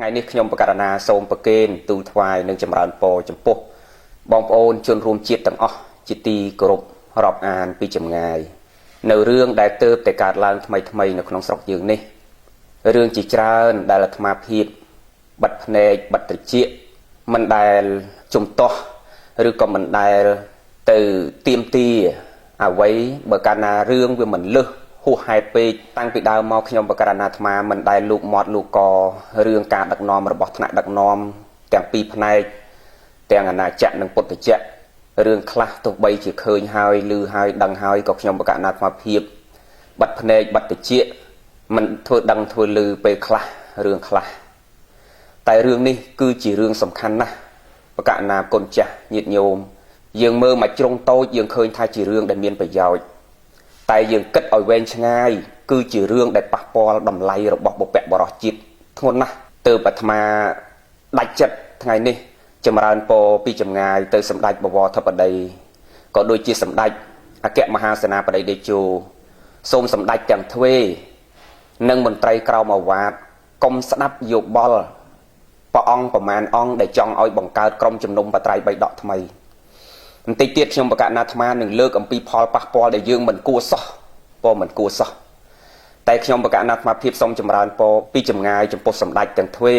ថ្ងៃនេះខ្ញុំបករណាសូមប្រគេនទូលថ្វាយនិងចម្រើនពរចំពោះបងប្អូនជនរួមជាតិទាំងអស់ជាទីគោរពរាប់អានពីចម្ងាយនៅរឿងដែលទើបតែកើតឡើងថ្មីថ្មីនៅក្នុងស្រុកយើងនេះរឿងជាច្រើនដែលអាត្មាភាពបិទភ្នែកបិទត្រចៀកមិនដែលជំទាស់ឬក៏មិនដែលទៅទៀមទាអ្វីបើកាលណារឿងវាមិនលឹះហួសហេតុពេកតាំងពីដើមមកខ្ញុំបករណាអាត្មាមិនដែលលូកមាត់លូកករឿងការដឹកនាំរបស់ថ្នាក់ដឹកនាំទាំងពីរផ្នែកទាំងអាណាចក្រនិងពុទ្ធចក្ររឿងខ្លះទោះបីជាឃើញហើយឮហើយដឹងហើយក៏ខ្ញុំបករណាអាត្មាភាពបិទភ្នែកបិទត្រចៀកមិនធ្វើដឹងធ្វើឮពេលខ្លះរឿងខ្លះតែរឿងនេះគឺជារឿងសំខាន់ណាស់បករណាគុណចាស់ញាតិញោមយើងមើលមកជ្រុងតូចយើងឃើញថាជារឿងដែលមានប្រយោជន៍តែយើងគិតឲ្យវែងឆ្ងាយគឺជារឿងដែលប៉ះពាល់តម្លៃរបស់បុព្វបុរសជាតិធ្ងន់ណាស់ទើបអាត្មាដាច់ចិត្តថ្ងៃនេះចម្រើនពរពីចម្ងាយទៅសម្ដេចបវរធិបតីក៏ដូចជាសម្ដេចអគ្គមហាសេនាបតីតេជោសូមសម្ដេចទាំងទ្វេនិងមន្ត្រីក្រោមអាវ៉ាតកុំស្ដាប់យោបល់ព្រះអង្គប្រមាណអង្គដែលចង់ឲ្យបង្កើតក្រុមជំនុំបត្រៃបីដកថ្មីបន្តិចទៀតខ្ញុំបកណាអាត្មានឹងលើកអំពីផលប៉ះពាល់ដែលយើងមិនគួរសោះពរមិនគួរសោះតែខ្ញុំបកណាអាត្មាភាពសូមចម្រើនពរពីចម្ងាយចំពោះសម្ដេចទាំងទ្វេ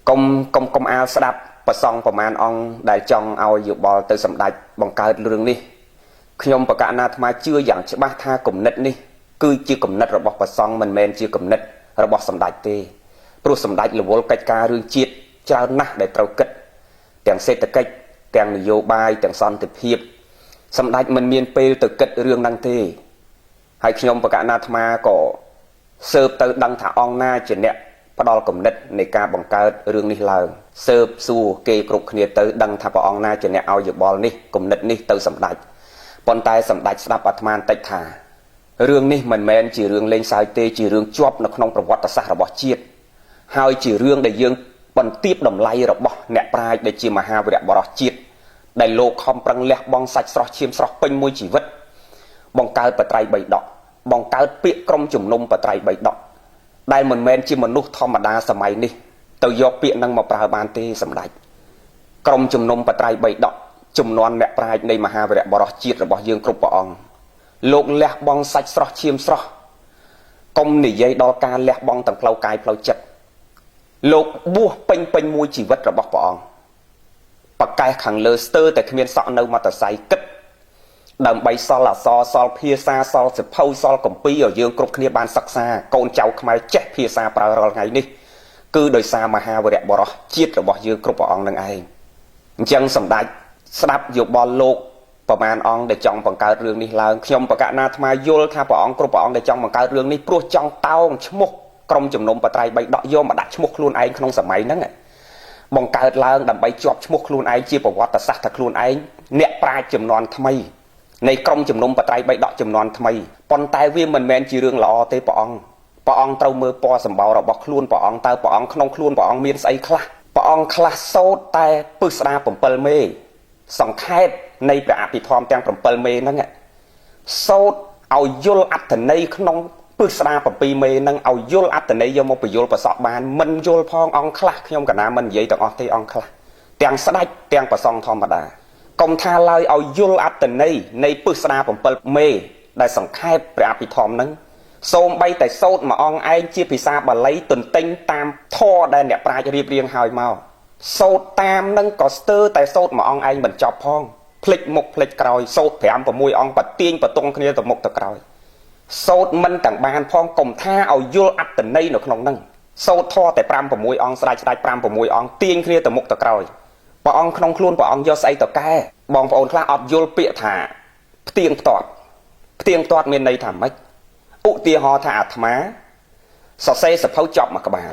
កុំកុំកុំអាលស្ដាប់ប្រសង់ប្រមាណអង្គដែលចង់ឲ្យយោបល់ទៅសម្ដេចបង្កើតរឿងនេះខ្ញុំបកណាអាត្មាជឿយ៉ាងច្បាស់ថាគំនិតនេះគឺជាគំនិតរបស់ប្រសង់មិនមែនជាគំនិតរបស់សម្ដេចទេព្រោះសម្ដេចរវល់កិច្ចការរឿងជាតិច្រើនណាស់ដែលត្រូវគិតទាំងសេដ្ឋកិច្ចទាំងនយោបាយទាំងសន្តិភាពសម្ដេចមិនមានពេលទៅគិតរឿងហ្នឹងទេហើយខ្ញុំបកណាអាត្មាក៏ស៊ើបទៅដឹងថាអង្គណាជាអ្នកផ្ដល់គំនិតនៃការបង្កើតរឿងនេះឡើងស៊ើបសួរគេគ្រប់គ្នាទៅដឹងថាព្រះអង្គណាជាអ្នកឲ្យយោបល់នេះគំនិតនេះទៅសម្ដេចប៉ុន្តែសម្ដេចស្ដាប់អាត្មាបន្តិចថារឿងនេះមិនមែនជារឿងលេងសើចទេជារឿងជាប់នៅក្នុងប្រវត្តិសាស្ត្ររបស់ជាតិហើយជារឿងដែលយើងបន្ទាបតម្លៃរបស់អ្នកប្រាជ្ញដែលជាមហាវីរបុរសជាតិដែលលោកខំប្រឹងលះបង់សាច់ស្រស់ឈាមស្រស់ពេញមួយជីវិតបង្កើតបត្រៃបីដកបង្កើតពាក្យក្រុមជំនុំបត្រៃបីដកដែលមិនមែនជាមនុស្សធម្មតាសម័យនេះទៅយកពាក្យនឹងមកប្រើបានទេសម្ដេចក្រុមជំនុំបត្រៃបីដកចំនួនអ្នកប្រាជ្ញនៃមហាវីរបុរសជាតិរបស់យើងគ្រប់ព្រះអង្គលោកលះបង់សាច់ស្រស់ឈាមស្រស់កុំនិយាយដល់ការលះបង់ទាំងផ្លូវកាយផ្លូវចិត្តលោកបួសពេញពេញមួយជីវិតរបស់ព្រះអង្គបកេះខាងលើស្ទើរតែគ្មានសក់នៅមតសៃគិតដើម្បីសល់អសរសល់ភាសាសល់សិភៅសល់កម្ពីឲ្យយើងគ្រប់គ្នាបានសិក្សាកូនចៅខ្មែរចេះភាសាប្រើរាល់ថ្ងៃនេះគឺដោយសារមហាវីរបុរសជាតិរបស់យើងគ្រប់ព្រះអង្គនឹងឯងអញ្ចឹងសម្ដេចស្ដាប់យោបល់លោកប្រមាណអង្គដែលចង់បង្កើតរឿងនេះឡើងខ្ញុំបកណាអាត្មាយល់ថាព្រះអង្គគ្រប់ព្រះអង្គដែលចង់បង្កើតរឿងនេះព្រោះចង់តោងឈ្មោះក្រុមជំនុំបត្រៃបីដកយកមកដាក់ឈ្មោះខ្លួនឯងក្នុងសម័យហ្នឹងបង្កើតឡើងដើម្បីជាប់ឈ្មោះខ្លួនឯងជាប្រវត្តិសាស្ត្រថាខ្លួនឯងអ្នកប្រាជ្ញចំនួនថ្មីនៃក្រុមជំនុំបត្រៃបីដកចំនួនថ្មីប៉ុន្តែវាមិនមែនជារឿងល្អទេព្រះអង្គព្រះអង្គត្រូវមើលពណ៌សម្បោររបស់ខ្លួនព្រះអង្គតើព្រះអង្គក្នុងខ្លួនព្រះអង្គមានស្អីខ្លះព្រះអង្គខ្លះសូត្រតែពឹស្ដា7មេសង្ខេបនៃព្រះអភិធម្មទាំង7មេហ្នឹងសូត្រឲ្យយល់អត្ថន័យក្នុងពឹស្ដា7មេហ្នឹងឲ្យយល់អត្ថន័យយកមកបញ្យល់ប្រសក់បានមិនយល់ផងអង្គខ្លះខ្ញុំកណាមិននិយាយទាំងអស់ទេអង្គខ្លះទាំងស្ដេចទាំងប្រសង់ធម្មតាកុំថាឡើយឲ្យយល់អត្ថន័យនៃពឹស្ដា7មេដែលសង្ខេបព្រះអភិធម្មហ្នឹងសូម្បីតែសូត្រមួយអង្គឯងជាភាសាបាលីទន្ទិញតាមធម៌ដែលអ្នកប្រាជ្ញរៀបរៀងហើយមកសូត្រតាមនឹងក៏ស្ទើរតែសូត្រមួយអង្គឯងមិនចប់ផងភ្លេចមុខភ្លេចក្រោយសូត្រ5 6អង្គបទាញបតុងគ្នាទៅមុខទៅក្រោយសូត្រមិនទាំងបានផងកុំថាឲ្យយល់អត្ថន័យនៅក្នុងហ្នឹងសូត្រធម៌តែ5 6អង្គស្ដាច់ស្ដាច់5 6អង្គទាញគ្នាទៅមុខទៅក្រោយព្រះអង្គក្នុងខ្លួនព្រះអង្គយកស្អីទៅកែបងប្អូនខ្លះអត់យល់ពាក្យថាផ្ទៀងផ្ទាត់ផ្ទៀងផ្ទាត់មានន័យថាម៉េចឧទាហរណ៍ថាអាត្មាសរសេរសភៅចប់មួយក្បាល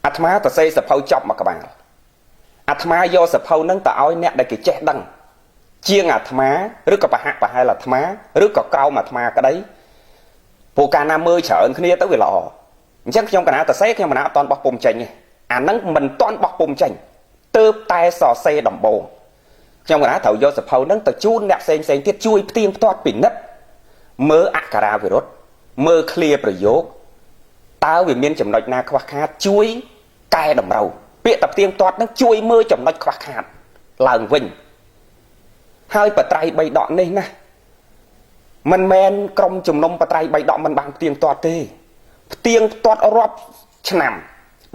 អាត្មាសរសេរសភៅចប់មួយក្បាលអាត្មាយកសភៅហ្នឹងទៅឲ្យអ្នកដែលគេចេះដឹងជាងអាត្មាឬក៏ប្រហាក់ប្រហែលអាត្មាឬក៏ក្រោមអាត្មាក្តីព្រោះកាលណាមើលច្រើនគ្នាទៅវាល្អអញ្ចឹងខ្ញុំកណាសរសេរខ្ញុំកណាអត់តន់បោះពុំចេញទេអាហ្នឹងមិនតន់បោះពុំចេញទើបតែសរសេរដំបូងខ្ញុំកណាត្រូវយកសភៅហ្នឹងទៅជូនអ្នកផ្សេងផ្សេងទៀតជួយផ្ទៀងផ្ទាត់ពិនិត្យមើលអក្ខរាវិរុទ្ធមើលឃ្លាប្រយោគតើវាមានចំណុចណាខ្វះខាតជួយ កែតម្រូវពាក្យតែផ្ទៀងផ្ទាត់នឹងជួយមើលចំណុចខ្វះខាតឡើងវិញហើយបត្រៃបីដកនេះណាមិនមែនក្រុមជំនុំបត្រៃបីដកមិនបានផ្ទៀងផ្ទាត់ទេផ្ទៀងផ្ទាត់រាប់ឆ្នាំ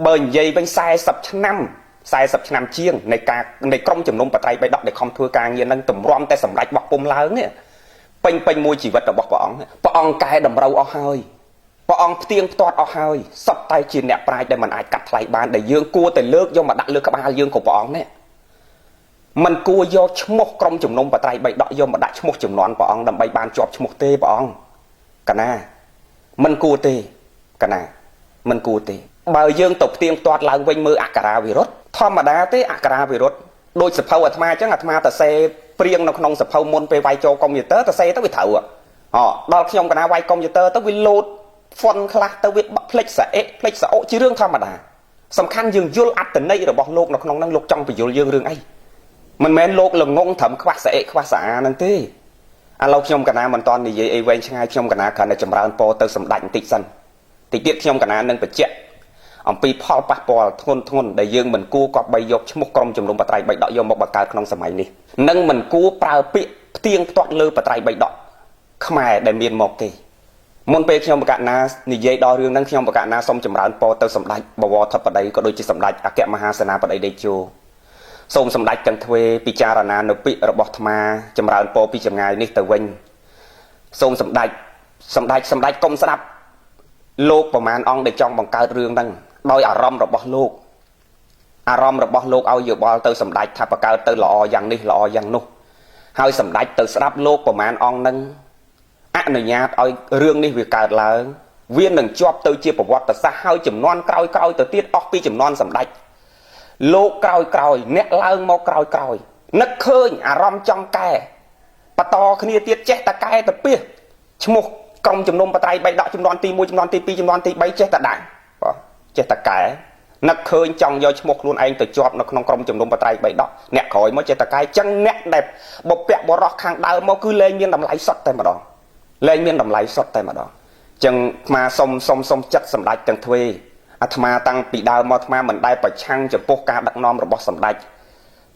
បើនិយាយវិញ40ឆ្នាំ40ឆ្នាំជាងនៃការនៃក្រុមជំនុំបត្រៃបីដកដែលខំធ្វើការងារនឹងទម្រាំតែសម្រេចបោះពុំឡើងនេះពេញពេញមួយជីវិតរបស់ព្រះអង្គព្រះអង្គកែតម្រូវអស់ហើយព្រះអង្គផ្ទៀងផ្ទាត់អស់ហើយសត្វតែជាអ្នកប្រាជ្ញដែលមិនអាចកាត់ថ្លៃបានដែលយើងគួរតែលើកយកមកដាក់លើក្បាលយើងគ្រប់ព្រះអង្គនេះមិនគួរយកឈ្មោះក្រុមជំនុំបត្រៃបីដកយកមកដាក់ឈ្មោះចំនួនព្រះអង្គដើម្បីបានជាប់ឈ្មោះទេព្រះអង្គកណាមិនគួរទេកណាមិនគួរទេបើយើងទៅផ្ទៀងផ្ទាត់ឡើងវិញមើលអក្ខរាវិរុទ្ធធម្មតាទេអក្ខរាវិរុទ្ធដូចសភៅអាត្មាអញ្ចឹងអាត្មាតសេព្រៀងនៅក្នុងសភៅមុនពេលវាយចូលកុំព្យូទ័រតសេទៅវាត្រូវហ៎ដល់ខ្ញុំកណាវាយកុំព្យូទ័រទៅវាលោតហ្វុនខ្លះទៅវាភ្លេចសអិភ្លេចសអុជារឿងធម្មតាសំខាន់យើងយល់អត្ថន័យរបស់លោកនៅក្នុងហ្នឹងលោកចង់បញ្យល់យើងរឿងអីមិនមែនលោកល្ងងត្រឹមខ្វះសអិខ្វះសអាហ្នឹងទេឥឡូវខ្ញុំកណាមិនតន់និយាយអីវែងឆ្ងាយខ្ញុំកណាគ្រាន់តែចម្រើនពរទៅសម្ដេចបន្តិចសិនតិចទៀតខ្ញុំកណានឹងបញ្ជាក់អំពីផលប៉ះពាល់ធ្ងន់ធ្ងរដែលយើងមិនគួរគប្បីយកឈ្មោះក្រុមជំនុំបត្រៃបីដកយកមកបង្កើតក្នុងសម័យនេះនិងមិនគួរប្រើពាក្យផ្ទៀងផ្ទាត់លើបត្រៃបីដកខ្មែរដែលមានមកទេមុនពេលខ្ញុំបកណានិយាយដល់រឿងហ្នឹងខ្ញុំបកណាសូមចម្រើនពរទៅសម្ដេចបវរធិបតីក៏ដូចជាសម្ដេចអគ្គមហាសេនាបតីតេជោសូមសម្ដេចទាំងទ្វេពិចារណានៅពាក្យរបស់អាត្មាចម្រើនពរពីចម្ងាយនេះទៅវិញសូមសម្ដេចសម្ដេចសម្ដេចកុំស្ដាប់លោកប្រមាណអង្គដែលចង់បង្កើតរឿងហ្នឹងដោយអារម្មណ៍របស់លោកអារម្មណ៍របស់លោកឲ្យយោបល់ទៅសម្ដេចថាបង្កើតទៅល្អយ៉ាងនេះល្អយ៉ាងនោះហើយសម្ដេចទៅស្ដាប់លោកប្រមាណអង្គហ្នឹងអនុញ្ញាតឲ្យរឿងនេះវាកើតឡើងវានឹងជាប់ទៅជាប្រវត្តិសាស្ត្រហើយចំនួនក្រោយក្រោយទៅទៀតអស់ពីចំនួនសម្ដេចលោកក្រោយក្រោយអ្នកឡើងមកក្រោយក្រោយនឹកឃើញអារម្មណ៍ចង់កែបន្តគ្នាទៀតចេះតកែទៅពីឈ្មោះក្រុមជំនុំបត្រៃបីដកចំនួនទី1ចំនួនទី2ចំនួនទី3ចេះតដាក់បាទចេះតកែនឹកឃើញចង់យកឈ្មោះខ្លួនឯងទៅជាប់នៅក្នុងក្រុមជំនុំបត្រៃបីដកអ្នកក្រោយមកចេះតកែចឹងអ្នកដែលបពៈបរោះខាងដើមមកគឺលែងមានតម្លៃសុទ្ធតែម្ដងលែងមានតម្លៃសុទ្ធតែម្ដងចឹងអាត្មាសុំសុំសុំចិត្តសម្ដេចទាំងទ្វេអាត្មាតាំងពីដើមមកអាត្មាមិនដែលប្រឆាំងចំពោះការដឹកនាំរបស់សម្ដេច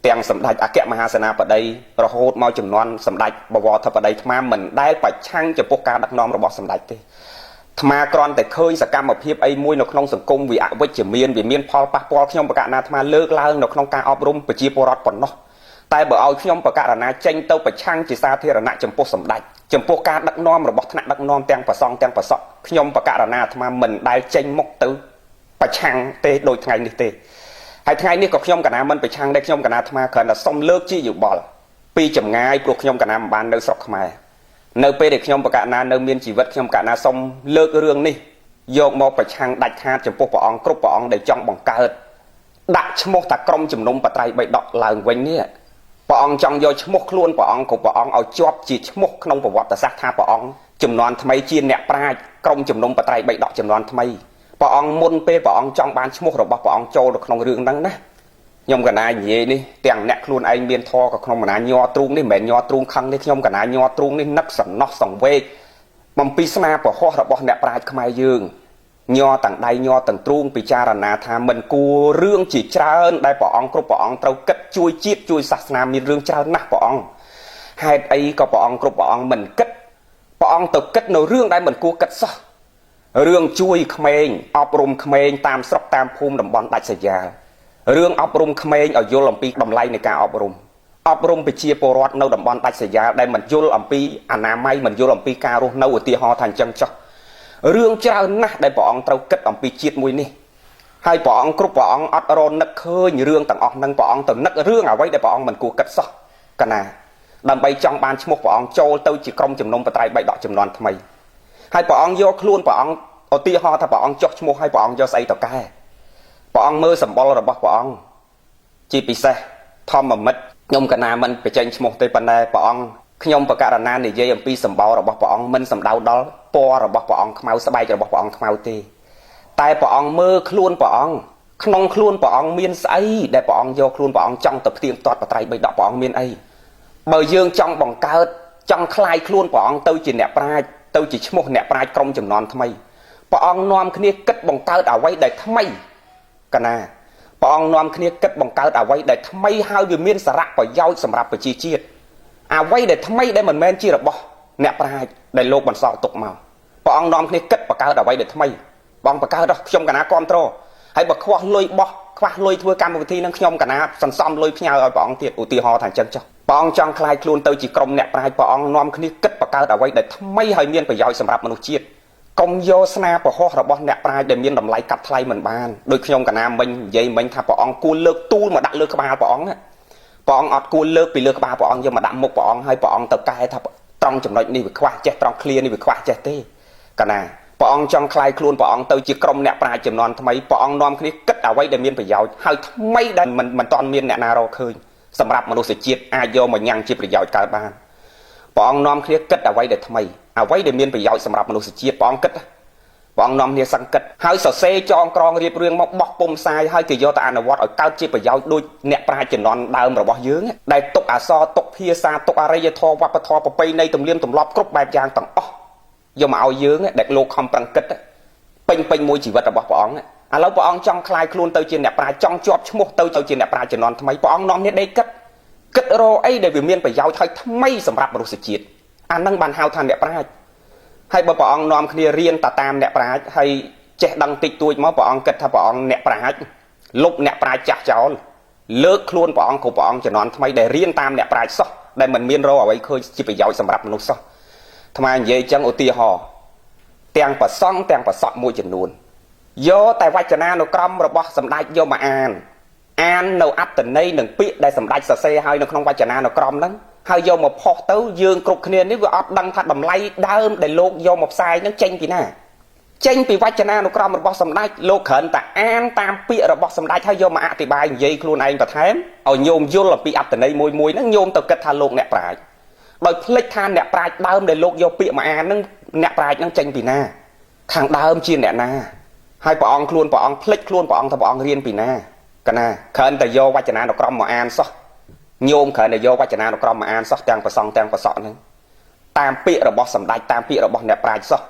ទាំងសម្ដេចអគ្គមហាសេនាបតីរហូតមកចំនួនសម្ដេចបវរធិបតីអាត្មាមិនដែលប្រឆាំងចំពោះការដឹកនាំរបស់សម្ដេចទេអាត្មាគ្រាន់តែឃើញសកម្មភាពអីមួយនៅក្នុងសង្គមវាអវិជ្ជមានវាមានផលប៉ះពាល់ខ្ញុំបកណាអាត្មាលើកឡើងនៅក្នុងការអប់រំប្រជាពលរដ្ឋប៉ុណ្ណោះតែបើឲ្យខ្ញុំបករណាចេញទៅប្រឆាំងជាសាធារណៈចំពោះសម្ដេចចំពោះការដឹកនាំរបស់ថ្នាក់ដឹកនាំទាំងប្រសង់ទាំងប្រសក់ខ្ញុំបករណាអាត្មាមិនដែលចេញមុខទៅប្រឆាំងទេដោយថ្ងៃនេះទេហើយថ្ងៃនេះក៏ខ្ញុំកណាមិនប្រឆាំងដែរខ្ញុំកណាអាត្មាគ្រាន់តែសុំលើកជាយោបល់ពីចម្ងាយព្រោះខ្ញុំកណាមិនបាននៅស្រុកខ្មែរនៅពេលដែលខ្ញុំបកណានៅមានជីវិតខ្ញុំកណាសុំលើករឿងនេះយកមកប្រឆាំងដាច់ខាតចំពោះព្រះអង្គគ្រប់ព្រះអង្គដែលចង់បង្កើតដាក់ឈ្មោះថាក្រុមជំនុំបត្រៃបីដកឡើងវិញនេះព្រះអង្គចង់យកឈ្មោះខ្លួនព្រះអង្គគ្រប់ព្រះអង្គឲ្យជាប់ជាឈ្មោះក្នុងប្រវត្តិសាស្ត្រថាព្រះអង្គចំនួនថ្មីជាអ្នកប្រាជ្ញក្រុមជំនុំបត្រៃបីដកចំនួនថ្មីព្រះអង្គមុនពេលព្រះអង្គចង់បានឈ្មោះរបស់ព្រះអង្គចូលទៅក្នុងរឿងហ្នឹងណាខ្ញុំកណានិយាយនេះទាំងអ្នកខ្លួនឯងមានធម៌ក៏ក្នុងកណាញ័រទ្រូងនេះមិនមែនញ័រទ្រូងខឹងនេះខ្ញុំកណាញ័រទ្រូងនេះនឹកសំណោះសង្វេគបំពីស្នាប្រហោះរបស់អ្នកប្រាជ្ញខ្មែរយើងញ័រទាំងដៃញ័រទាំងទ្រូងពិចារណាថាមិនគួររឿងជាច្រើនដែលព្រះអង្គគ្រប់ព្រះអង្គត្រូវគិតជួយជាតិជួយសាសនាមានរឿងច្រើនណាស់ព្រះអង្គហេតុអីក៏ព្រះអង្គគ្រប់ព្រះអង្គមិនគិតព្រះអង្គទៅគិតនៅរឿងដែលមិនគួរគិតសោះរឿងជួយក្មេងអប់រំក្មេងតាមស្រុកតាមភូមិតំបន់ដាច់ស្រយាលរឿងអប់រំក្មេងឲ្យយល់អំពីតម្លៃនៃការអប់រំអប់រំប្រជាពលរដ្ឋនៅតំបន់ដាច់ស្រយាលដែលមិនយល់អំពីអនាម័យមិនយល់អំពីការរស់នៅឧទាហរណ៍ថាអញ្ចឹងចុះរឿងច្រើនណាស់ដែលព្រះអង្គត្រូវគិតអំពីជាតិមួយនេះហើយព្រះអង្គគ្រប់ព្រះអង្គអត់រនឹកឃើញរឿងទាំងអស់ហ្នឹងព្រះអង្គទៅនឹករឿងអ្វីដែលព្រះអង្គមិនគួរគិតសោះកណាដើម្បីចង់បានឈ្មោះព្រះអង្គចូលទៅជាក្រុមជំនុំបត្រៃបីដកចំនួនថ្មីហើយព្រះអង្គយកខ្លួនព្រះអង្គឧទាហរណ៍ថាព្រះអង្គចុះឈ្មោះឲ្យព្រះអង្គយកស្អីទៅកែព្រះអង្គមើលសម្បុររបស់ព្រះអង្គជាពិសេសធម្មមិត្តខ្ញុំកណាមិនបញ្ចេញឈ្មោះទេប៉ុន្តែព្រះអង្គខ្ញុំបករណានិយាយអំពីសម្បោរបស់ព្រះអង្គមិនសំដៅដល់ពណ៌របស់ព្រះអង្គខ្មៅស្បែករបស់ព្រះអង្គខ្មៅទេតែព្រះអង្គមើលខ្លួនព្រះអង្គក្នុងខ្លួនព្រះអង្គមានស្អីដែលព្រះអង្គយកខ្លួនព្រះអង្គចង់ទៅផ្ទៀងផ្ទាត់បត្រៃបីដកព្រះអង្គមានអីបើយើងចង់បង្កើតចង់คลายខ្លួនព្រះអង្គទៅជាអ្នកប្រាជ្ញទៅជាឈ្មោះអ្នកប្រាជ្ញក្រុមចំនួនថ្មីព្រះអង្គនាំគ្នាគិតបង្កើតអ្វីដែលថ្មីកណា ព្រះអង្គនាំគ្នាគិតបង្កើតអ្វីដែលថ្មីហើយវាមានសារៈប្រយោជន៍សម្រាប់ប្រជាជាតិអ្វីដែលថ្មីដែលមិនមែនជារបស់អ្នកប្រាជ្ញដែលលោកបន្សល់ទុកមកព្រះអង្គនាំគ្នាគិតបង្កើតអ្វីដែលថ្មីបងបង្កើតដល់ខ្ញុំកណាគ្រប់គ្រងហើយបើខ្វះលុយបោះខ្វះលុយធ្វើកម្មវិធីនឹងខ្ញុំកណាសន្សំលុយផ្ញើឲ្យព្រះអង្គទៀតឧទាហរណ៍ថាអញ្ចឹងចុះព្រះអង្គចង់ក្លាយខ្លួនទៅជាក្រុមអ្នកប្រាជ្ញព្រះអង្គនាំគ្នាគិតបង្កើតអ្វីដែលថ្មីហើយមានប្រយោជន៍សម្រាប់មនុស្សជាតិកុំយកស្នាពហោះរបស់អ្នកប្រាជ្ញដែលមានតម្លៃកាត់ថ្លៃមិនបានដោយខ្ញុំកណាមិញនិយាយមិញថាព្រះអង្គគួរលើកទូលមកដាក់លើក្បាលព្រះអង្គព្រះអង្គអត់គួរលើកពីលើក្បាលព្រះអង្គយកមកដាក់មុខព្រះអង្គហើយព្រះអង្គទៅកែថាត្រង់ចំណុចនេះវាខ្វះចេះត្រង់ឃ្លានេះវាខ្វះចេះទេកណាព្រះអង្គចង់ក្លាយខ្លួនព្រះអង្គទៅជាក្រុមអ្នកប្រាជ្ញចំនួនថ្មីព្រះអង្គនាំគ្នាគិតអ្វីដែលមានប្រយោជន៍ហើយថ្មីដែលមិនទាន់មានអ្នកណារកឃើញសម្រាប់មនុស្សជាតិអាចយកមកញ៉ាំងជាប្រយោជន៍កើតបានព្រះអង្គនាំគ្នាគិតអ្វីដែលថ្មីអ្វីដែលមានប្រយោជន៍សម្រាប់មនុស្សជាតិព្រះអង្គគិតព្រះអង្គនាំគ្នាសង្កេតហើយសរសេរចងក្រងរៀបរៀងមកបោះពុំផ្សាយហើយគេយកទៅអនុវត្តឲ្យកើតជាប្រយោជន៍ដូចអ្នកប្រាជ្ញជំនាន់ដើមរបស់យើងដែលទុកអក្សរទុកភាសាទុកអរិយធម៌វប្បធម៌ប្រពៃណីទំនៀមទម្លាប់គ្រប់បែបយ៉ាងទាំងអស់យកមកឲ្យយើងដែលលោកខំប្រឹងគិតពេញពេញមួយជីវិតរបស់ព្រះអង្គឥឡូវព្រះអង្គចង់ក្លាយខ្លួនទៅជាអ្នកប្រាជ្ញចង់ជាប់ឈ្មោះទៅជាអ្នកប្រាជ្ញជំនាន់ថ្មីព្រះអង្គនាំគ្នាដេកគិតគិតរកអីដែលវាមានប្រយោជន៍ហើយថ្មីសម្រាប់មនុស្សជាតិអានឹងបានហៅថាអ្នកប្រាជ្ញហើយបើព្រះអង្គនាំគ្នារៀនតាតាមអ្នកប្រាជ្ញហើយចេះដឹងតិចតួចមកព្រះអង្គគិតថាព្រះអង្គអ្នកប្រាជ្ញលុបអ្នកប្រាជ្ញចាស់ចោលលើកខ្លួនព្រះអង្គគ្រប់ព្រះអង្គជំនាន់ថ្មីដែលរៀនតាមអ្នកប្រាជ្ញសោះដែលមិនមានរកអ្វីឃើញជាប្រយោជន៍សម្រាប់មនុស្សសោះអាត្មានិយាយចឹងឧទាហរណ៍ទាំងប្រសង់ទាំងប្រសក់មួយចំនួនយកតែវចនានុក្រមរបស់សម្ដេចយកមកអានអាននៅអត្ថន័យនិងពាក្យដែលសម្ដេចសរសេរឲ្យនៅក្នុងវចនានុក្រមហ្នឹងហើយយកមកផុសទៅយើងគ្រប់គ្នានេះវាអត់ដឹងថាតម្លៃដើមដែលលោកយកមកផ្សាយហ្នឹងចេញពីណាចេញពីវចនានុក្រមរបស់សម្ដេចលោកគ្រាន់តែអានតាមពាក្យរបស់សម្ដេចហើយយកមកអធិប្បាយនិយាយខ្លួនឯងបន្ថែមឲ្យញោមយល់អំពីអត្ថន័យមួយមួយហ្នឹងញោមទៅគិតថាលោកអ្នកប្រាជ្ញដោយភ្លេចថាអ្នកប្រាជ្ញដើមដែលលោកយកពាក្យមកអានហ្នឹងអ្នកប្រាជ្ញហ្នឹងចេញពីណាខាងដើមជាអ្នកណាហើយព្រះអង្គខ្លួនព្រះអង្គភ្លេចខ្លួនព្រះអង្គថាព្រះអង្គរៀនពីណាកណាគ្រាន់តែយកវចនានុក្រមមកអានសោះញោមគ្រាន់តែយកវចនានុក្រមមកអានសោះទាំងប្រសង់ទាំងប្រសក់ហ្នឹងតាមពាក្យរបស់សម្ដេចតាមពាក្យរបស់អ្នកប្រាជ្ញសោះ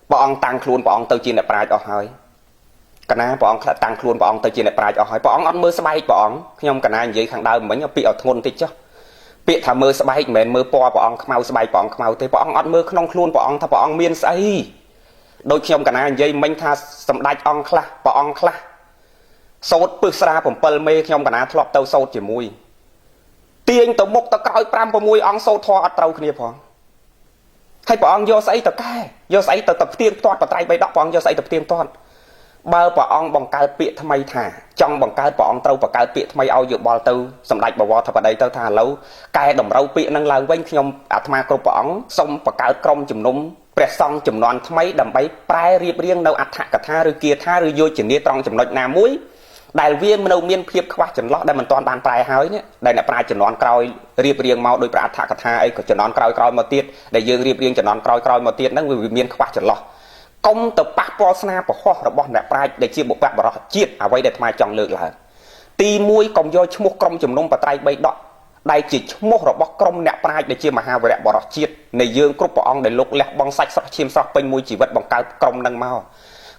ព្រះអង្គតាំងខ្លួនព្រះអង្គទៅជាអ្នកប្រាជ្ញអស់ហើយកណាព្រះអង្គតាំងខ្លួនព្រះអង្គទៅជាអ្នកប្រាជ្ញអស់ហើយព្រះអង្គអត់មើលស្បែកព្រះអង្គខ្ញុំកណានិយាយខាងដើមមិញពាក្យឲ្យធ្ងន់តិចចុះពាក្យថាមើលស្បែកមិនមែនមើលពណ៌ព្រះអង្គខ្មៅស្បែកព្រះអង្គខ្មៅទេព្រះអង្គអត់មើលក្នុងខ្លួនព្រះអង្គថាព្រះអង្គមានស្អីដូចខ្ញុំកណានិយាយមិញថាសម្ដេចអង្គខ្លះព្រះអង្គខ្លះសូត្រពឹសស្រា7មេខ្ញុំកណាធ្លាប់ទៅសូត្រជាមួយទាញទៅមុខទៅក្រោយ5 6អង្គសូត្រធម៌អត់ត្រូវគ្នាផងហើយព្រះអង្គយកស្អីទៅកែយកស្អីទៅផ្ទៀងផ្ទាត់បត្រៃបីដកព្រះអង្គយកស្អីទៅផ្ទៀងផ្ទាត់បើព្រះអង្គបង្កើតពាក្យថ្មីថាចង់បង្កើតព្រះអង្គត្រូវបង្កើតពាក្យថ្មីឲ្យយោបល់ទៅសម្ដេចបវរធិបតីទៅថាឥឡូវកែតម្រូវពាក្យនឹងឡើងវិញខ្ញុំអាត្មាគ្រប់ព្រះអង្គសូមបង្កើតក្រុមជំនុំព្រះសង្ឃចំនួនថ្មីដើម្បីប្រែរៀបរៀងនៅអត្ថកថាឬគាថាឬយោជនាត្រង់ចំណុចណាមួយដែលវានៅមានភាពខ្វះចន្លោះដែលមិនទាន់បានប្រែហើយនេះដែលអ្នកប្រាជ្ញជំនាន់ក្រោយរៀបរៀងមកដោយព្រះអត្ថកថាអីក៏ជំនាន់ក្រោយក្រោយមកទៀតដែលយើងរៀបរៀងជំនាន់ក្រោយក្រោយមកទៀតហ្នឹងវាមានខ្វះចន្លោះកុំទៅប៉ះពាល់ស្នាពហោះរបស់អ្នកប្រាជ្ញដែលជាបុព្វបុរសជាតិអ្វីដែលអាត្មាចង់លើកឡើងទី1កុំយកឈ្មោះក្រុមជំនុំបត្រៃបីដកដែលជាឈ្មោះរបស់ក្រុមអ្នកប្រាជ្ញដែលជាមហាវីរៈបុរសជាតិនៃយើងគ្រប់ព្រះអង្គដែលលោកលះបង់សាច់ស្រស់ឈាមស្រស់ពេញមួយជីវិតបង្កើតក្រុមនឹងមក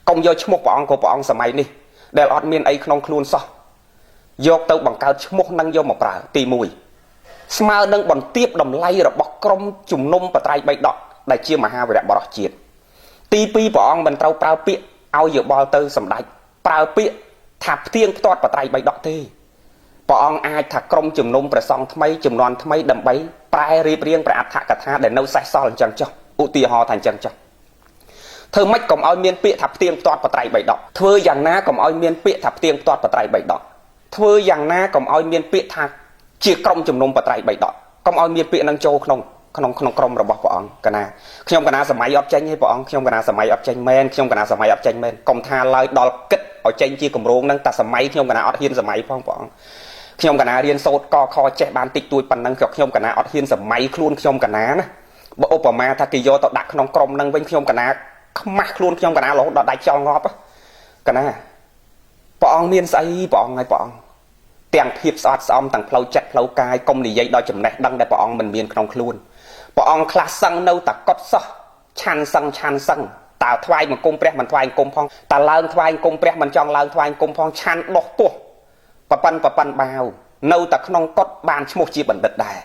កុំយកឈ្មោះព្រះអង្គក៏ព្រះអង្គសម័យនេះដែលអត់មានអីក្នុងខ្លួនសោះយកទៅបង្កើតឈ្មោះនឹងយកមកប្រើទី1ស្មើនឹងបន្ទាបតម្លៃរបស់ក្រុមជំនុំបត្រៃបីដកដែលជាមហាវីរៈបុរសជាតិទី2ព្រះអង្គមិនត្រូវប្រើពាក្យឲ្យយោបល់ទៅសម្ដេចប្រើពាក្យថាផ្ទៀងផ្ទាត់បត្រៃបីដកទេព្រះអង្គអាចថាក្រុមជំនុំព្រះសង្ឃថ្មីចំនួនថ្មីដើម្បីប្រែរៀបរៀងព្រះអត្ថកថាដែលនៅសេសសល់អញ្ចឹងចុះឧទាហរណ៍ថាអញ្ចឹងចុះធ្វើម៉េចកុំឲ្យមានពាក្យថាផ្ទៀងផ្ទាត់បត្រៃបីដកធ្វើយ៉ាងណាកុំឲ្យមានពាក្យថាផ្ទៀងផ្ទាត់បត្រៃបីដកធ្វើយ៉ាងណាកុំឲ្យមានពាក្យថាជាក្រុមជំនុំបត្រៃបីដកកុំឲ្យមានពាក្យនឹងចូលក្នុងក្នុងក្រុមរបស់ព្រះអង្គកណាខ្ញុំកណាសម័យអត់ចេញទេព្រះអង្គខ្ញុំកណាសម័យអត់ចេញមែនខ្ញុំកណាសម័យអត់ចេញមែនកុំថាឡើយដល់គិតឲ្យចេញជាគម្រោងហ្នឹងតែសម័យខ្ញុំកណាអត់ហ៊ានសម័យផងព្រះអង្គខ្ញុំកណារៀនសូត្រកខចេះបានតិចតួចប៉ុណ្ណឹងក៏ខ្ញុំកណាអត់ហ៊ានសម័យខ្លួនខ្ញុំកណាណាបើឧបមាថាគេយកទៅដាក់ក្នុងក្រុមហ្នឹងវិញខ្ញុំកណាខ្មាស់ខ្លួនខ្ញុំកណារហូតដល់ដាច់ខ្យល់ងាប់កណាព្រះអង្គមានស្អីព្រះអង្គហើយព្រះអង្គទាំងភាពស្អាតស្អំទាំងផ្លូវចិត្តផ្លូវកាយកុំនិយាយដល់ចំណេះដឹងដែលព្រះអង្គមិនមានក្នុងខ្លួនព្រះអង្គខ្លះសឹងនៅតែកត់សោះឆាន់សឹងឆាន់សឹងតើថ្វាយបង្គំព្រះមិនថ្វាយបង្គំផងតើឡើងថ្វាយបង្គំព្រះមិនចង់ឡើងថ្វាយបង្គំផងឆាន់ដោះពោះ ប៉ិនប៉ិនបាវនៅតែក្នុងកុដបានឈ្មោះជាបណ្ឌិតដែរ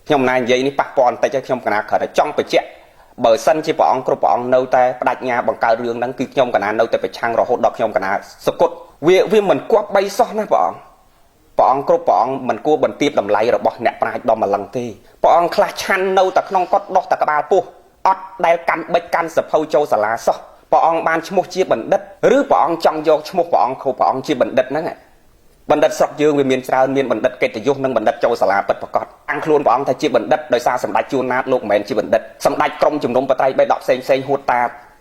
ខ្ញុំណានិយាយនេះប៉ះពាល់បន្តិចហើយខ្ញុំកណាគ្រាន់តែចង់បញ្ជាក់បើសិនជាព្រះអង្គគ្រប់ព្រះអង្គនៅតែបដិញ្ញាបង្កើតរឿងហ្នឹងគឺខ្ញុំកណានៅតែប្រឆាំងរហូតដល់ខ្ញុំកណាសគត់វាមិនគប្បីសោះណាព្រះអង្គព្រះអង្គគ្រប់ព្រះអង្គមិនគួរបន្ទាបតម្លៃរបស់អ្នកប្រាជ្ញដល់ម្លឹងទេព្រះអង្គខ្លះឆាន់នៅតែក្នុងកុដដោះតែក្បាលពោះអត់ដែលកាន់បិចកាន់សភៅចូលសាលាសោះព្រះអង្គបានឈ្មោះជាបណ្ឌិតឬព្រះអង្គចង់យកឈ្មោះព្រះអង្គគ្រប់ព្រះអង្គជាបណ្ឌិតហ្នឹងបណ្ឌិតស្រុកយើងវាមានច្រើនមានបណ្ឌិតកិត្តិយសនិងបណ្ឌិតចូលសាលាពិតប្រាកដតាំងខ្លួនព្រះអង្គថាជាបណ្ឌិតដោយសារសម្ដេចជួនណាតលោកមិនមែនជាបណ្ឌិតសម្ដេចក្រមជំនុំបត្រៃបេដកផ្សេងផ្សេងហួតត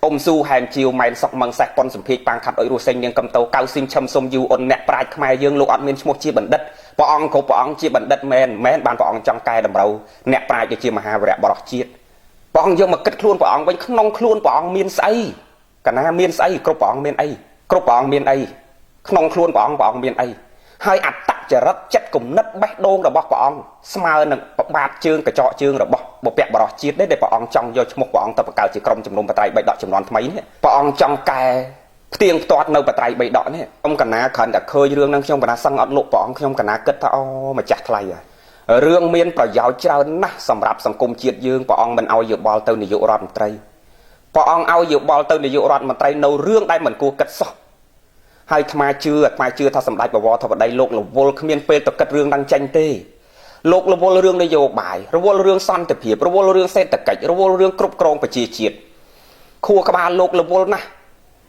ាអ៊ុំស៊ូហែមជាវម៉ែនសុកមឹងសេះប៉ុនសំភាជប៉ាងខាត់អុយរស់សេងនាងកំតោកៅស៊ីមឈឹមសុំយូអ៊ុនអ្នកប្រាជ្ញខ្មែរយើងលោកអត់មានឈ្មោះជាបណ្ឌិតព្រះអង្គគ្រប់ព្រះអង្គជាបណ្ឌិតមែនមែនបានព្រះអង្គចង់កែតម្រូវអ្នកប្រាជ្ញជាមហាវីរៈបរោះជាតិព្រះអង្គយកមកគិតខ្លួនព្រះអង្គវិញក្នុងខ្លួនព្រះអង្គមានស្អីកាលណាមានស្អីគ្រប់ព្រះអង្គមានអីគ្រប់ព្រះអង្គមានអីក្នុងខ្លួនព្រះអង្គព្រះអង្គមានអីហើយអត្តចរិតចិត្តគំនិតបេះដូងរបស់ព្រះអង្គស្មើនឹងបាតជើងកញ្ចក់ជើងរបស់បុព្វបុរសជាតិនេះដែលព្រះអង្គចង់យកឈ្មោះព្រះអង្គទៅបង្កើតជាក្រុមជំនុំបត្រៃបិដកចំនួនថ្មីនេះព្រះអង្គចង់កែផ្ទៀងផ្ទាត់នៅបត្រៃបិដកនេះខ្ញុំកណាគ្រាន់តែឃើញរឿងហ្នឹងខ្ញុំកណាសឹងអត់លក់ព្រះអង្គខ្ញុំកណាគិតថាអូម្ចាស់ថ្លៃហើយរឿងមានប្រយោជន៍ច្រើនណាស់សម្រាប់សង្គមជាតិយើងព្រះអង្គមិនឲ្យយោបល់ទៅនាយករដ្ឋមន្ត្រីព្រះអង្គឲ្យយោបល់ទៅនាយករដ្ឋមន្ត្រីនៅរឿងដែលមិនគួរគិតសោះហើយអាត្មាជឿថាសម្ដេចបវរធិបតីលោករវល់គ្មានពេលទៅគិតរឿងហ្នឹងចេញទេលោករវល់រឿងនយោបាយរវល់រឿងសន្តិភាពរវល់រឿងសេដ្ឋកិច្ចរវល់រឿងគ្រប់គ្រងប្រជាជាតិខួរក្បាលលោករវល់ណាស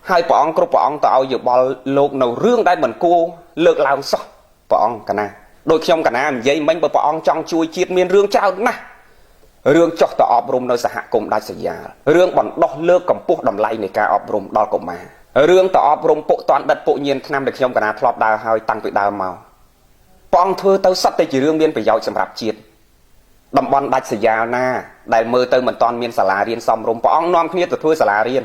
់ហើយព្រះអង្គគ្រប់ព្រះអង្គទៅឲ្យយោបល់លោកនៅរឿងដែលមិនគួរលើកឡើងសោះព្រះអង្គកណាដោយខ្ញុំកណានិយាយមិញបើព្រះអង្គចង់ជួយជាតិមានរឿងច្រើនណាស់រឿងចុះទៅអប់រំនៅសហគមន៍ដាច់ស្រយាលរឿងបណ្ដោះលើកកម្ពស់តម្លៃនៃការអប់រំដល់កុមាររឿងទៅអប់រំពុកតាន់ដិតពុកញៀនឆ្នាំដែលខ្ញុំកណាធ្លាប់ដើរហើយតាំងពីដើមមកព្រះអង្គធ្វើទៅសត្វតែជារឿងមានប្រយោជន៍សម្រាប់ជាតិតំបន់ដាច់ស្រយាលណាដែលមើលទៅមិនតាន់មានសាលារៀនសមរម្យព្រះអង្គនាំគ្នាទៅធ្វើសាលារៀន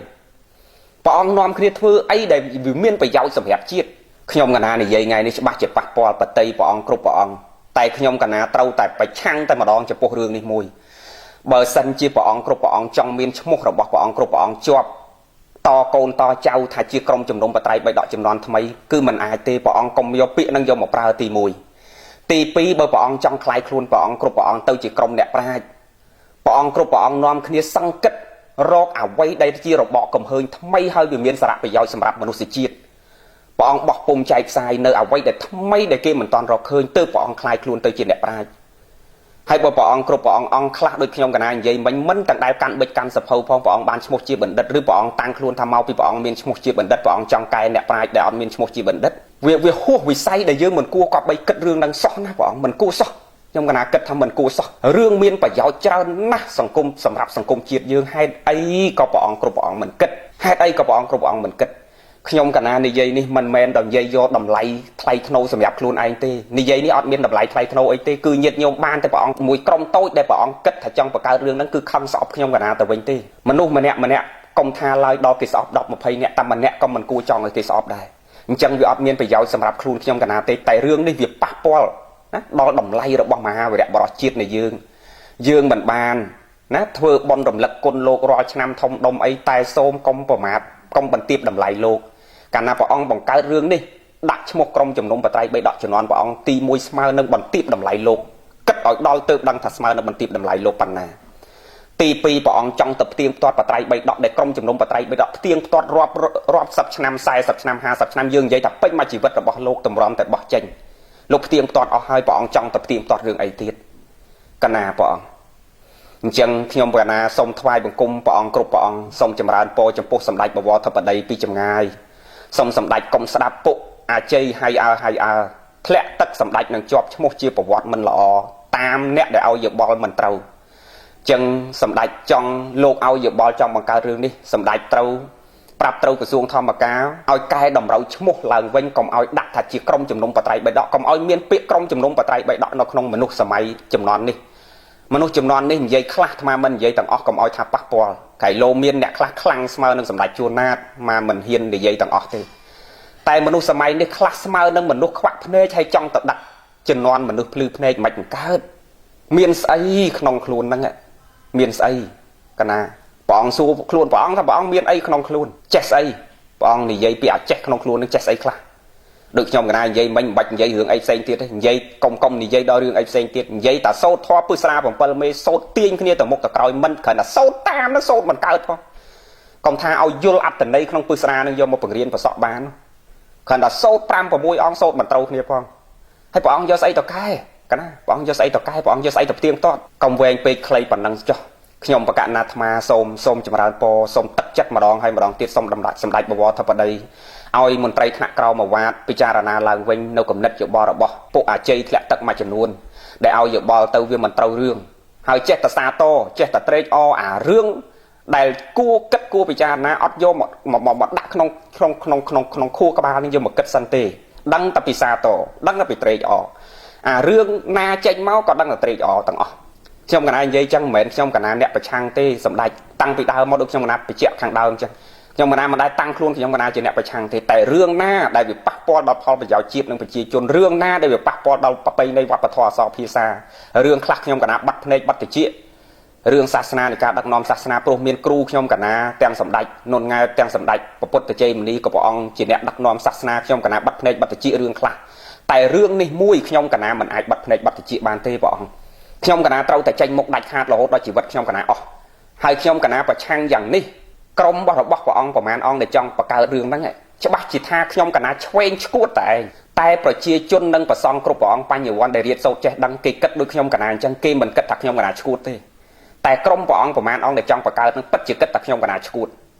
ព្រះអង្គនាំគ្នាធ្វើអីដែលវាមានប្រយោជន៍សម្រាប់ជាតិខ្ញុំកណានិយាយថ្ងៃនេះច្បាស់ជាប៉ះពាល់បតីព្រះអង្គគ្រប់ព្រះអង្គតែខ្ញុំកណាត្រូវតែប្រឆាំងតែម្ដងចំពោះរឿងនេះមួយបើសិនជាព្រះអង្គគ្រប់ព្រះអង្គចង់មានឈ្មោះរបស់ព្រះអង្គគ្រប់ព្រះអង្គជាប់តកូនតចៅថាជាក្រុមជំនុំបត្រៃបិដកចំនួនថ្មីគឺមិនអាចទេព្រះអង្គកុំយកពាក្យនឹងយកមកប្រើទី1ទី2បើព្រះអង្គចង់ក្លាយខ្លួនព្រះអង្គគ្រប់ព្រះអង្គទៅជាក្រុមអ្នកប្រាជ្ញព្រះអង្គគ្រប់ព្រះអង្គនាំគ្នាសង្កេតរកអ្វីដែលជារបកកំហើញថ្មីហើយវាមានសារៈប្រយោជន៍សម្រាប់មនុស្សជាតិព្រះអង្គបោះពុំចែកផ្សាយនៅអ្វីដែលថ្មីដែលគេមិនទាន់រកឃើញទើបព្រះអង្គក្លាយខ្លួនទៅជាអ្នកប្រាជ្ញហើយបើព្រះអង្គគ្រប់ព្រះអង្គអង្គខ្លះដូចខ្ញុំកណានិយាយមិញមិនទាំងដែលកាន់បិចកាន់សភៅផងព្រះអង្គបានឈ្មោះជាបណ្ឌិតឬព្រះអង្គតាំងខ្លួនថាមកពីព្រះអង្គមានឈ្មោះជាបណ្ឌិតព្រះអង្គចង់កែអ្នកប្រាជ្ញដែលអត់មានឈ្មោះជាបណ្ឌិតវាហួសវិស័យដែលយើងមិនគួរគប្បីគិតរឿងហ្នឹងសោះណាព្រះអង្គមិនគួរសោះខ្ញុំកណាគិតថាមិនគួរសោះរឿងមានប្រយោជន៍ច្រើនណាស់សង្គមសម្រាប់សង្គមជាតិយើងហេតុអីក៏ព្រះអង្គគ្រប់ព្រះអង្គមិនគិតហេតុអីក៏ព្រះអង្គគ្រប់ព្រះអង្គមិនគិតខ្ញុំកណានិយាយនេះមិនមែនដល់និយាយយកតម្លៃថ្លៃថ្នូរសម្រាប់ខ្លួនឯងទេនិយាយនេះអត់មានតម្លៃថ្លៃថ្នូរអីទេគឺញាតិញោមបានតែព្រះអង្គមួយក្រុមតូចដែលព្រះអង្គគិតថាចង់បង្កើតរឿងហ្នឹងគឺខឹងស្អប់ខ្ញុំកណាទៅវិញទេមនុស្សម្នាក់ម្នាក់កុំថាឡើយដល់គេស្អប់10 20នាក់តែម្នាក់ក៏មិនគួរចង់ឲ្យគេស្អប់ដែរអញ្ចឹងវាអត់មានប្រយោជន៍សម្រាប់ខ្លួនខ្ញុំកណាទេតែរឿងនេះវាប៉ះពាល់ណាដល់តម្លៃរបស់មហាវីរៈបុរសជាតិនៃយើងយើងមិនបានណាធ្វើបុណ្យរំលឹកគុណលោករាល់ឆ្នាំធំដុំអីតែសូមកុំប្រមាថកុំបន្ទាបតម្លៃលោកកាលណាព្រះអង្គបង្កើតរឿងនេះដាក់ឈ្មោះក្រុមជំនុំបត្រៃបិដកជំនាន់ព្រះអង្គទី1ស្មើនឹងបន្ទាបតម្លៃលោកគិតឲ្យដល់ទៅដឹងថាស្មើនឹងបន្ទាបតម្លៃលោកប៉ុណ្ណាទី2ព្រះអង្គចង់ទៅផ្ទៀងផ្ទាត់បត្រៃបិដកដែលក្រុមជំនុំបត្រៃបិដកផ្ទៀងផ្ទាត់រាប់សិបឆ្នាំ40ឆ្នាំ50ឆ្នាំយើងនិយាយថាពេញមួយជីវិតរបស់លោកតម្រាំតែបោះចេញលោកផ្ទៀងផ្ទាត់អស់ហើយព្រះអង្គចង់ទៅផ្ទៀងផ្ទាត់រឿងអីទៀតកណាព្រះអង្គអញ្ចឹងខ្ញុំកណាសូមថ្វាយបង្គំព្រះអង្គគ្រប់ព្រះអង្គសូមចម្រើនពរចំពោះសម្ដេចបវរធិបតីពីចម្ងាយសូមសម្ដេចកុំស្ដាប់ពុកអាជ័យហើយអើហើយអើធ្លាក់ទឹកសម្ដេចនឹងជាប់ឈ្មោះជាប្រវត្តិមិនល្អតាមអ្នកដែលឲ្យយោបល់មិនត្រូវចឹងសម្ដេចចង់លោកឲ្យយោបល់ចង់បង្កើតរឿងនេះសម្ដេចត្រូវប្រាប់ត្រូវក្រសួងធម្មការឲ្យកែតម្រូវឈ្មោះឡើងវិញកុំឲ្យដាក់ថាជាក្រុមជំនុំបត្រៃបិដកកុំឲ្យមានពាក្យក្រុមជំនុំបត្រៃបិដកនៅក្នុងមនុស្សសម័យជំនាន់នេះមនុស្សជំនាន់នេះនិយាយខ្លះអាត្មាមិននិយាយទាំងអស់កុំឲ្យថាប៉ះពាល់កៃលោមានអ្នកខ្លះខ្លាំងស្មើនឹងសម្ដេចជួនណាតមកមិនហ៊ាននិយាយទាំងអស់ទេតែមនុស្សសម័យនេះខ្លះស្មើនឹងមនុស្សខ្វាក់ភ្នែកហើយចង់ទៅដាក់ជំនាន់មនុស្សភ្លឺភ្នែកមិនកើតមានស្អីក្នុងខ្លួនហ្នឹងមានស្អីកណាព្រះអង្គសួរខ្លួនព្រះអង្គថាព្រះអង្គមានអីក្នុងខ្លួនចេះស្អីព្រះអង្គនិយាយពីអាចេះក្នុងខ្លួននឹងចេះស្អីខ្លះ ដូចខ្ញុំកណានិយាយមិញមិនបាច់និយាយរឿងអីផ្សេងទៀតទេនិយាយកុំកុំនិយាយដល់រឿងអីផ្សេងទៀតនិយាយតែសូត្រធម៌ពឹស្រា7មេសូត្រទាញគ្នាទៅមុខទៅក្រោយមិនគ្រាន់តែសូត្រតាមនោះសូត្រមិនកើតផងកុំថាឲ្យយល់អត្តន័យក្នុងពឹស្រានឹងយកមកបង្រៀនប្រសក់បានគ្រាន់តែសូត្រ5 6អង្គសូត្រមិនត្រូវគ្នាផងហើយព្រះអង្គយកស្អីទៅកែកណាព្រះអង្គយកស្អីទៅកែព្រះអង្គយកស្អីទៅផ្ទៀងផ្ទាត់កុំវែងពេកខ្លីប៉ុណ្ណឹងចុះខ្ញុំបកណាអាត្មាសូមសូមចម្រើនពរសូមទឹកចិត្តម្ដងហើយម្ដងទៀតសូមដំដាច់សម្ដេចបវរធិបតីឲ្យមន្ត្រីថ្នាក់ក្រោមអាវាតពិចារណាឡើងវិញនៅគំនិតយោបល់របស់ពួកអាជ័យធ្លាក់ទឹកមួយចំនួនដែលឲ្យយោបល់ទៅវាមិនត្រូវរឿងហើយចេះតែសាទរចេះតែត្រេកអរអារឿងដែលគួរគិតគួរពិចារណាអត់យកមកមកដាក់ក្នុងក្នុងក្នុងក្នុងក្នុងខួរក្បាលនេះយកមកគិតសិនទេដឹងតែពីសាទរដឹងតែពីត្រេកអរអារឿងណាចេញមកក៏ដឹងតែត្រេកអរទាំងអស់ខ្ញុំកណានិយាយចឹងមិនមែនខ្ញុំកណាអ្នកប្រឆាំងទេសម្ដេចតាំងពីដើមមកដូចខ្ញុំកណាបញ្ជាក់ខាងដើមចឹងខ្ញុំកណាមិនដែលតាំងខ្លួនខ្ញុំកណាជាអ្នកប្រឆាំងទេតែរឿងណាដែលវាប៉ះពាល់ដល់ផលប្រយោជន៍ជាតិនិងប្រជាជនរឿងណាដែលវាប៉ះពាល់ដល់ប្រពៃណីវប្បធម៌អក្សរភាសារឿងខ្លះខ្ញុំកណាបាត់ភ្នែកបាត់តិចរឿងសាសនានៃការដឹកនាំសាសនាព្រោះមានគ្រូខ្ញុំកណាទាំងសម្ដេចនុនង៉ែទាំងសម្ដេចព្រះពុទ្ធជ័យមុនីក៏ព្រះអង្គជាអ្នកដឹកនាំសាសនាខ្ញុំកណាបាត់ភ្នែកបាត់តិចរឿងខ្លះតែរឿងនេះមួយខ្ញុំកណាមិនអាចបាត់ភ្នែកបាត់តិចបានទេព្រះអង្គខ្ញុំកណាត្រូវតែចេញមុខដាច់ខាតរហូតដល់ជីវិតខ្ញុំកណាអស់ហើយខ្ញុំកណាប្រឆាំងយ៉ាងនេះក្រុមរបស់ព្រះអង្គប្រមាណអង្គដែលចង់បង្កើតរឿងហ្នឹងច្បាស់ជាថាខ្ញុំកណាឆ្វេងឆ្គួតតែឯងតែប្រជាជននិងប្រសង់គ្រប់ព្រះអង្គបញ្ញវន្តដែលរៀនសូត្រចេះដឹងគេគិតដូចខ្ញុំកណាអញ្ចឹងគេមិនគិតថាខ្ញុំកណាឆ្គួតទេតែក្រុមព្រះអង្គប្រមាណអង្គដែលចង់បង្កើតនឹងពិតជាគិតថាខ្ញុំកណាឆ្គួត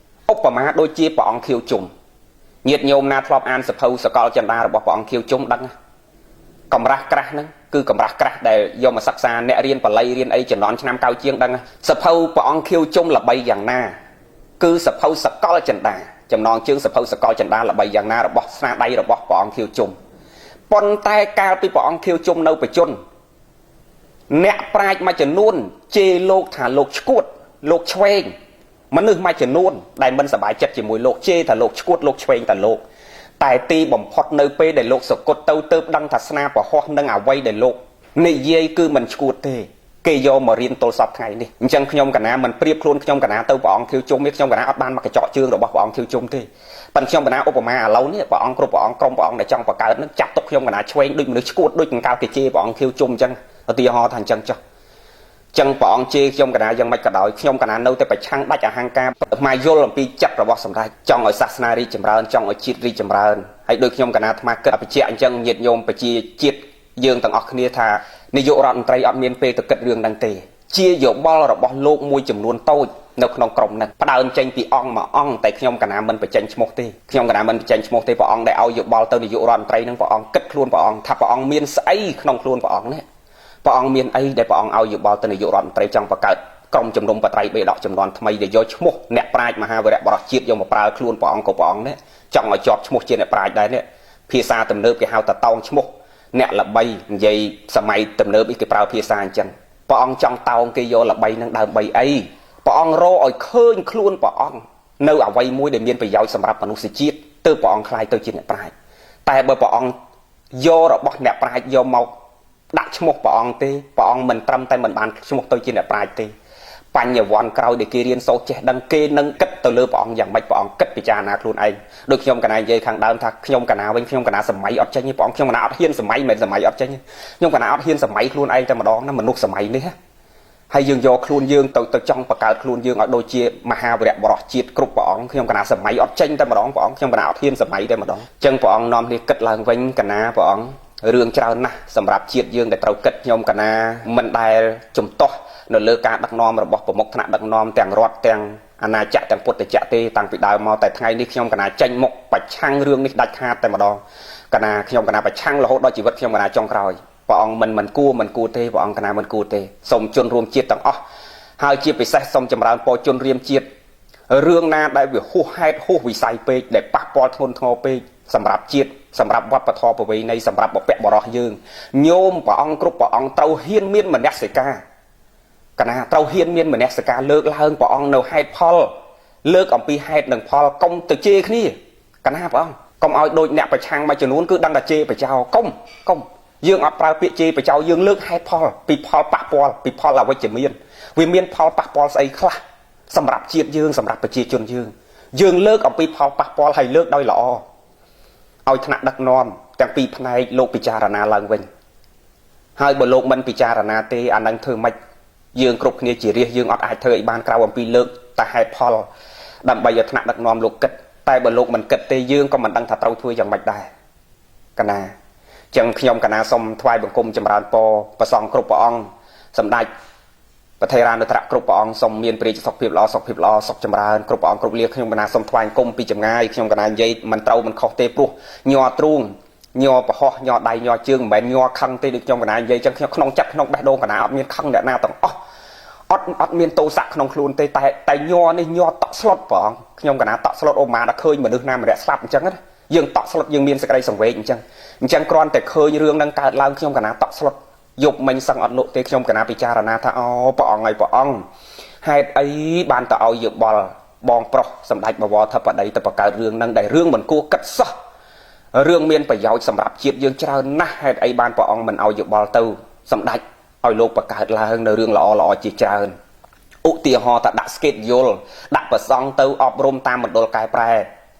ឧបមាដូចជាព្រះអង្គខៀវជុំញាតិញោមណាធ្លាប់អានសភៅសកលចិន្តារបស់ព្រះអង្គខៀវជុំដឹងកម្រាស់ក្រាស់ហ្នឹងគឺកម្រាស់ក្រាស់ដែលយកមកសិក្សាអ្នករៀនបាលីរៀនអីជំនាន់ឆ្នាំ9ជាងដឹងសភៅព្រះអង្គខៀវជុំល្បីយ៉ាងណាគឺសភៅសកលចិន្តាចំណងជើងសភៅសកលចិន្តាល្បីយ៉ាងណារបស់ស្នាដៃរបស់ព្រះអង្គខៀវជុំប៉ុន្តែកាលពីព្រះអង្គខៀវជុំនៅបច្ចុប្បន្នអ្នកប្រាជ្ញមួយចំនួនជេរលោកថាលោកឆ្កួតលោកឆ្វេងមនុស្សមួយចំនួនដែលមិនសប្បាយចិត្តជាមួយលោកជេរថាលោកឆ្កួតលោកឆ្វេងតែលោកតែទីបំផុតនៅពេលដែលលោកសគត់ទៅទៅដឹងថាស្នាប្រហោះនឹងអ្វីដែលលោកនិយាយគឺមិនឆ្កួតទេគេយកមករៀនទល់សពថ្ងៃនេះអញ្ចឹងខ្ញុំកណាមិនប្រៀបខ្លួនខ្ញុំកណាទៅព្រះអង្គខៀវជុំនេះខ្ញុំកណាអត់បានមកកញ្ចក់ជើងរបស់ព្រះអង្គខៀវជុំទេប៉ុន្តែខ្ញុំកណាឧបមាឥឡូវនេះព្រះអង្គគ្រប់ព្រះអង្គក្រុមព្រះអង្គដែលចង់បង្កើតនឹងចាត់ទុកខ្ញុំកណាឆ្វេងដូចមនុស្សឆ្កួតដូចកង្កែបគេជេរព្រះអង្គខៀវជុំអញ្ចឹងឧទាហរណ៍ថាអញ្ចឹងចុះចឹងព្រះអង្គជេរខ្ញុំកណាយ៉ាងម៉េចក៏ដោយខ្ញុំកណានៅតែប្រឆាំងដាច់អហង្ការមកយល់អំពីចិត្តរបស់សម្ដេចចង់ឲ្យសាសនារីកចម្រើនចង់ឲ្យជាតិរីកចម្រើនហើយដូចខ្ញុំកណាអាត្មាគិតបញ្ជាក់អញ្ចឹងញាតិញោមប្រជាជាតិយើងទាំងអស់គ្នាថានាយករដ្ឋមន្ត្រីអត់មានពេលទៅគិតរឿងហ្នឹងទេជាយោបល់របស់លោកមួយចំនួនតូចនៅក្នុងក្រុមហ្នឹងផ្ដើមចេញពីអង្គមកអង្គតែខ្ញុំកណាមិនបញ្ចេញឈ្មោះទេខ្ញុំកណាមិនបញ្ចេញឈ្មោះទេព្រះអង្គដែលឲ្យយោបល់ទៅនាយករដ្ឋមន្ត្រីហ្នឹងព្រះអង្គគិតខ្លួនព្រះអង្គថាព្រះអង្គមានស្អីក្នុងខ្លួនព្រះអង្គនេះព្រះអង្គមានអីដែលព្រះអង្គឲ្យយោបល់ទៅនាយករដ្ឋមន្ត្រីចង់បង្កើតក្រុមជំនុំបត្រៃបេដកចំនួនថ្មីដែលយកឈ្មោះអ្នកប្រាជ្ញមហាវីរៈបរោះជាតិយកមកប្រើខ្លួនព្រះអង្គក៏ព្រះអង្គនេះចង់ឲ្យជាប់ឈ្មោះជាអ្នកប្រាជ្ញដែរនេះភាសាទំនើបគេហៅថាតោងឈ្មោះអ្នកល្បីនិយាយសម័យទំនើបគេប្រើភាសាអញ្ចឹងព្រះអង្គចង់តោងគេយកល្បីនឹងដើម្បីអីព្រះអង្គរកឲ្យឃើញខ្លួនព្រះអង្គនៅអ្វីមួយដែលមានប្រយោជន៍សម្រាប់មនុស្សជាតិទើបព្រះអង្គក្លាយទៅជាអ្នកប្រាជ្ញតែបើព្រះអង្គយករបស់អ្នកប្រាជ្ញយកមកដាក់ឈ្មោះព្រះអង្គទេព្រះអង្គមិនត្រឹមតែមិនបានឈ្មោះទៅជាអ្នកប្រាជ្ញទេបញ្ញវន្តក្រោយដែលគេរៀនសូត្រចេះដឹងគេនឹងគិតទៅលើព្រះអង្គយ៉ាងម៉េចព្រះអង្គគិតពិចារណាខ្លួនឯងដូចខ្ញុំកណានិយាយខាងដើមថាខ្ញុំកណាវិញខ្ញុំកណាសម័យអត់ចេញទេព្រះអង្គខ្ញុំកណាអត់ហ៊ានសម័យមិនសម័យអត់ចេញខ្ញុំកណាអត់ហ៊ានសម័យខ្លួនឯងតែម្ដងណាមនុស្សសម័យនេះហើយយើងយកខ្លួនយើងទៅចង់បង្កើតខ្លួនយើងឲ្យដូចជាមហាវីរៈបរោះជាតិគ្រប់ព្រះអង្គខ្ញុំកណាសម័យអត់ចេញតែម្ដងព្រះអង្គខ្ញុំកណាអត់ហ៊ានសម័យតែម្ដងអញ្ចឹងព្រះអង្គនាំនេះគិតឡើងវិញកណាព្រះអង្គរឿងច្រើនណាស់សម្រាប់ជាតិយើងដែលត្រូវគិតខ្ញុំកណាមិនដែលជំទាស់នៅលើការដឹកនាំរបស់ប្រមុខថ្នាក់ដឹកនាំទាំងរដ្ឋទាំងអាណាចក្រទាំងពុទ្ធចក្រទេតាំងពីដើមមកតែថ្ងៃនេះខ្ញុំកណាចេញមុខប្រឆាំងរឿងនេះដាច់ខាតតែម្ដងកណាខ្ញុំកណាប្រឆាំងរហូតដល់ជីវិតខ្ញុំកណាចុងក្រោយព្រះអង្គមិនគួរមិនគួរទេព្រះអង្គកណាមិនគួរទេសូមជនរួមជាតិទាំងអស់ហើយជាពិសេសសូមចម្រើនពរជនរួមជាតិរឿងណាដែលវាហួសហេតុហួសវិស័យពេកដែលប៉ះពាល់ធ្ងន់ធ្ងរពេកសម្រាប់ជាតិសម្រាប់វប្បធម៌ប្រវេណីសម្រាប់បុព្វបុរសយើងញោមព្រះអង្គគ្រប់ព្រះអង្គត្រូវហ៊ានមានមនសិការកណាត្រូវហ៊ានមានមនសិការលើកឡើងព្រះអង្គនៅហេតុផលលើកអំពីហេតុនិងផលកុំទៅជេរគ្នាកណាព្រះអង្គកុំឲ្យដូចអ្នកប្រឆាំងមួយចំនួនគឺដឹងតែជេរបចោកុំយើងអត់ប្រើពាក្យជេរបចោយើងលើកហេតុផលពីផលប៉ះពាល់ពីផលអវិជ្ជមានវាមានផលប៉ះពាល់ស្អីខ្លះសម្រាប់ជាតិយើងសម្រាប់ប្រជាជនយើងយើងលើកអំពីផលប៉ះពាល់ហើយលើកដោយល្អ ឲ្យថ្នាក់ដឹកនាំទាំងពីរផ្នែកលោកពិចារណាឡើងវិញហើយបើលោកមិនពិចារណាទេអានឹងធ្វើម៉េចយើងគ្រប់គ្នាជារាជយើងអត់អាចធ្វើឲ្យបានក្រៅអំពីលើកតែហេតុផលដើម្បីឲ្យថ្នាក់ដឹកនាំលោកគិតតែបើលោកមិនគិតទេយើងក៏មិនដឹងថាត្រូវធ្វើយ៉ាងម៉េចដែរកណាចឹងខ្ញុំកណាសូមថ្វាយបង្គំចម្រើនពរព្រះសង្ឃគ្រប់ព្រះអង្គសម្ដេចប្រធេរានុត្តរៈគ្រប់ព្រះអង្គសូមមានព្រះរាជសុខភាពល្អសុខភាពល្អសុខចម្រើនគ្រប់ព្រះអង្គគ្រប់លាខ្ញុំកណាសូមថ្វាយបង្គំពីចម្ងាយខ្ញុំកណានិយាយមិនត្រូវមិនខុសទេព្រោះញ័រទ្រូងញ័រប្រហោះញ័រដៃញ័រជើងមិនមែនញ័រខឹងទេដូចខ្ញុំកណានិយាយចឹងខ្ញុំក្នុងចិត្តក្នុងបេះដូងកណាអត់មានខឹងអ្នកណាទាំងអស់អត់មានទោសៈក្នុងខ្លួនទេតែញ័រនេះញ័រតក់ស្លុតព្រះអង្គខ្ញុំកណាតក់ស្លុតអូម៉ាដល់ឃើញមនុស្សណាម្នាក់ស្លាប់អញ្ចឹងណាយើងតក់ស្លុតយើងមានសេចក្តីសង្វេគអញ្ចឹងអញ្ចឹងគ្រាន់តែឃើញរឿងហ្នឹងកើតឡើងខ្ញុំកណាតក់ស្លុតយប់មិញសឹងអត់លក់ទេខ្ញុំកណាពិចារណាថាអូព្រះអង្គហើយព្រះអង្គហេតុអីបានទៅឲ្យយោបល់បងប្រុសសម្ដេចបវរធិបតីទៅបង្កើតរឿងហ្នឹងដែលរឿងមិនគួរគិតសោះរឿងមានប្រយោជន៍សម្រាប់ជាតិយើងច្រើនណាស់ហេតុអីបានព្រះអង្គមិនឲ្យយោបល់ទៅសម្ដេចឲ្យលោកបង្កើតឡើងនៅរឿងល្អល្អជាច្រើនឧទាហរណ៍ថាដាក់ស្កេតយល់ដាក់ប្រសង់ទៅអប់រំតាមមណ្ឌលកែប្រែ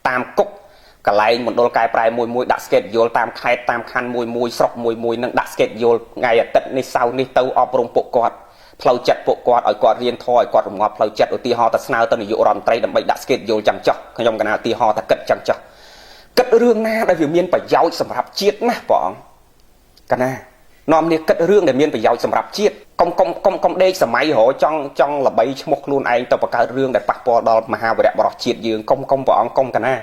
តាមគុកកន្លែងមណ្ឌលកែប្រែមួយមួយដាក់ស្កេតយល់តាមខេត្តតាមខណ្ឌមួយមួយស្រុកមួយមួយនឹងដាក់ស្កេតយល់ថ្ងៃអាទិត្យនេះសៅរ៍នេះទៅអប់រំពួកគាត់ផ្លូវចិត្តពួកគាត់ឲ្យគាត់រៀនធម៌ឲ្យគាត់រងាប់ផ្លូវចិត្តឧទាហរណ៍តែស្នើទៅនាយករដ្ឋមន្ត្រីដើម្បីដាក់ស្កេតយល់ចាំចោះខ្ញុំកណាឧទាហរណ៍ថាគិតចាំចោះគិតរឿងណាដែលវាមានប្រយោជន៍សម្រាប់ជាតិណាព្រះអង្គកណានាំនេះគិតរឿងដែលមានប្រយោជន៍សម្រាប់ជាតិកុំកុំកុំកុំដេកសម័យរចង់ចង់ល្បីឈ្មោះខ្លួនឯងទៅបង្កើតរឿងដែលប៉ះពាល់ដល់មហាវីរៈបរោះជាតិយើងកុំកុំព្រះអង្គកុំកណា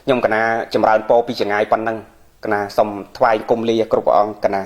ខ្ញុំកណាចម្រើនពរពីចងាយប៉ុណ្ណឹងកណាសូមថ្វាយគុំលាគ្រប់ព្រះអង្គកណា